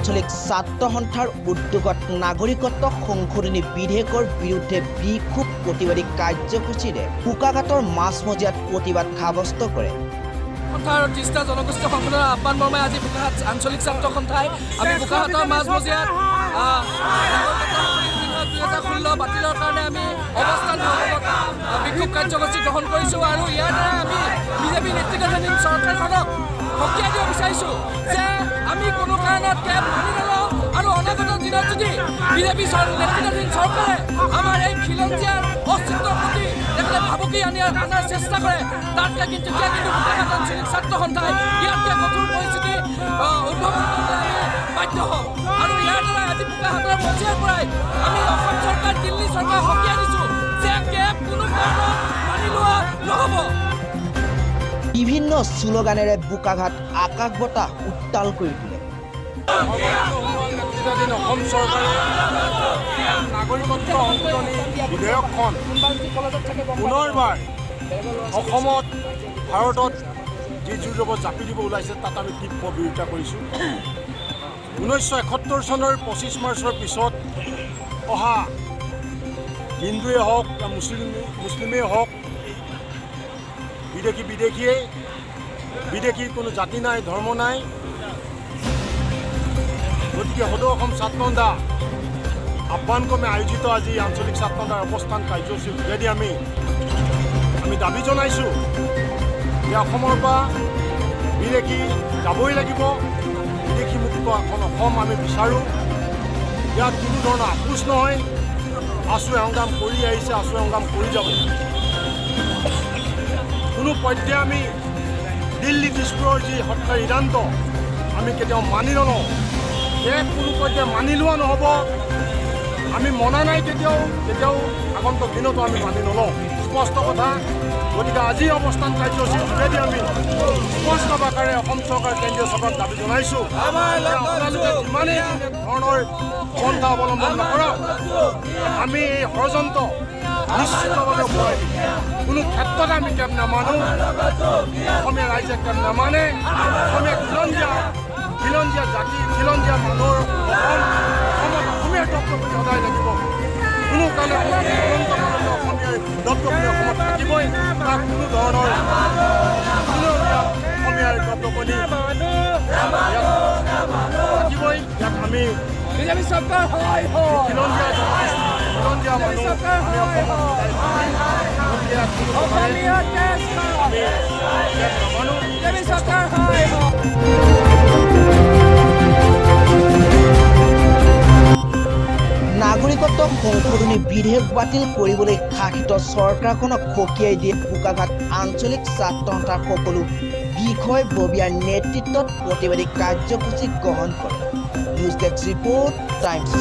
আঞ্চলিক ছাত্ৰ সন্থাৰ উদ্যোগত নাগৰিকত্ব সংশোধনী বিধেয়কৰ বিৰুদ্ধে বিক্ষোভ প্ৰতিবাদী কাৰ্যসূচীৰে বোকাখাতৰ মাজমজিয়াত প্ৰতিবাদ সাব্যস্ত কৰে। সন্থা আৰু 30টা জনগোষ্ঠীয় সংগঠনৰ আহ্বান মৰ্মে আজি বোকাখাত আঞ্চলিক ছাত্ৰ সন্থাই আমি বোকাখাতৰ মাজমজিয়াত নাগৰিকত্ব সংশোধনী বিধেয়ক 2016 বাতিলৰ কাৰণে আমি অৱস্থান ধৰ্মঘট, বিক্ষোভ কাৰ্যসূচী গ্ৰহণ কৰিছোঁ। আৰু ইয়াৰ দ্বাৰা আমি বিজেপি নেতৃত্বাধীন চৰকাৰখনক সকীয়াই দিব বিচাৰিছোঁ যে আমি কোনো কাৰণত কেব মানি নলওঁ। আৰু অনাগত দিনত যদি বিজেপি নেতৃত্বাধীন চৰকাৰে আমাৰ এই খিলঞ্জীয়াৰ অস্তিত্বৰ প্ৰতি তেখেতে ভাবুকি অনাৰ চেষ্টা কৰে, তাতকৈ কিন্তু তেতিয়া কিন্তু বোকাখাত আঞ্চলিক ছাত্ৰ সন্থাই ইয়াতকৈ কঠোৰ পৰিস্থিতি উদ্ভাৱন কৰিবলৈ আমি বাধ্য হ'ম। আৰু ইয়াৰ দ্বাৰা আজি বোকাখাতৰ মজিয়াৰ পৰাই আমি অসম চৰকাৰ, দিল্লী চৰকাৰ সকীয়াই দিছোঁ যে কেব কোনো কাৰণত মানি লোৱা নহ'ব। বিভিন্ন শ্লোগানেৰে বোকাখাত আকাশ বতাহ উত্তাল কৰি তোলে। নেতৃত্বাধীন অসম চৰকাৰে নাগৰিকত্ব সংশোধনী বিধেয়কখন পুনৰবাৰ অসমত, ভাৰতত যি জোৰ জাপি দিব ওলাইছে, তাত আমি তীব্ৰ বিৰোধিতা কৰিছোঁ। 1971 চনৰ 25 মাৰ্চৰ পিছত অহা হিন্দুৱে হওক বা মুছলিমেই হওক, বিদেশী বিদেশীয়ে, বিদেশীৰ কোনো জাতি নাই, ধৰ্ম নাই। গতিকে সদৌ অসম ছাত্ৰ সন্থা আহ্বানক্ৰমে আয়োজিত আজি আঞ্চলিক ছাত্ৰ সন্থাৰ অৱস্থান কাৰ্যসূচীৰ যোগেদি আমি দাবী জনাইছোঁ যে অসমৰ পৰা বিদেশী যাবই লাগিব। বিদেশী মুক্ত এখন অসম আমি বিচাৰোঁ। ইয়াত কোনো ধৰণৰ আপোচ নহয়। আছুৱে সংগ্ৰাম কৰি আহিছে, আছুৱে সংগ্ৰাম কৰি যাব। কোনো পধ্যে আমি দিল্লী দিছপুৰৰ যি হত্যাৰ সিদ্ধান্ত আমি কেতিয়াও মানি নলওঁ। এক কোনো পধ্যে মানি লোৱা নহ'ব। আমি মনা নাই কেতিয়াও, কেতিয়াও, আগন্তুক দিনতো আমি মানি নলওঁ, স্পষ্ট কথা। গতিকে আজি অৱস্থান কাৰ্যসূচীৰ যোগেদি আমি স্পষ্ট ভাষাৰে অসম চৰকাৰ, কেন্দ্ৰীয় চৰকাৰক দাবী জনাইছোঁ যে আপোনালোকে যিমানেই ধৰণৰ পন্থা অৱলম্বন নকৰক, আমি এই ষড়যন্ত্ৰ নিশ্চিতভাৱে ওফৰাই দিম। কোনো ক্ষেত্ৰতে আমি কেব নামানো। অসমীয়া ৰাইজে কেব নামানে। অসমীয়া খিলঞ্জীয়া জাতি, খিলঞ্জীয়া মানুহৰ অসম, অসমত অসমীয়াৰ দপদপনি সদায় লাগিব। কোনো কাৰণত অনন্তকাললৈ অসমীয়াৰ দপদপনি অসমত থাকিবই। তাক কোনো ধৰণৰ কোনো ইয়াত অসমীয়াৰ দপদপনি ইয়াত থাকিবই। ইয়াত আমি বিজেপি চৰকাৰ হয় হয়। খিলঞ্জীয়া জনগোষ্ঠী, খিলঞ্জীয়া মানুহ আমি অসমত সদায় থাকিম। গতিকে ইয়াত কোনো প্ৰকাৰে অসমীয়া তেজ খায়। আমি ইয়াত নামানো। বিজেপি চৰকাৰ হয় হয়। নাগৰিকত্ব সংশোধনী বিধেয়ক বাতিল কৰিবলৈ শাসিত চৰকাৰখনক সকীয়াই দিয়ে বোকাখাত আঞ্চলিক ছাত্ৰ সন্থাৰ সকলো বিষয়ববীয়াৰ নেতৃত্বত প্ৰতিবাদী কাৰ্যসূচী গ্ৰহণ কৰে। News desk report, times.